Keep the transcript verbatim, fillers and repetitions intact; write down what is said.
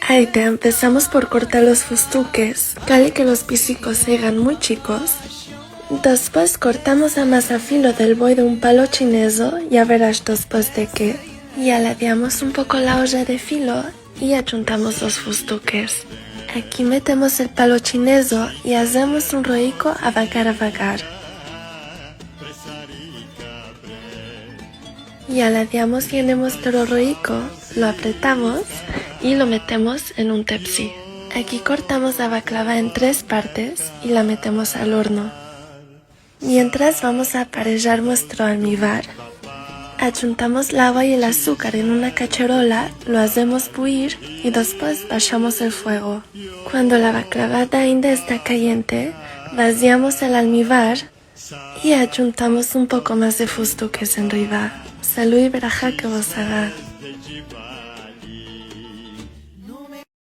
Aita empesamos por kortar los fustukes, kale ke los pisikos segan muy chikos. Despues kortamos a masa filo del boi de un palo chinezo, ya veras despues de ke. I aladiamos un poko la oya de filo i achuntamos los fustukes. Aki metemos el palo chinezo i azemos un roiko a vagar a vagar. I aladiamos i enemos toro roiko, lo apretamos i lo metemos en un tepsi. Aki kortamos la baklava en tres partes i la metemos al orno. Mientras vamos a aparejar muestro almivar, achuntamos el agua i el azukar en una kacherola, lo azemos buir i despues bashamos el fuego. Kuando la baklava ainda esta kayente, vaziamos el almivar i achuntamos un poko mas de fustukes enriva. Salu i beraha ke vos aga.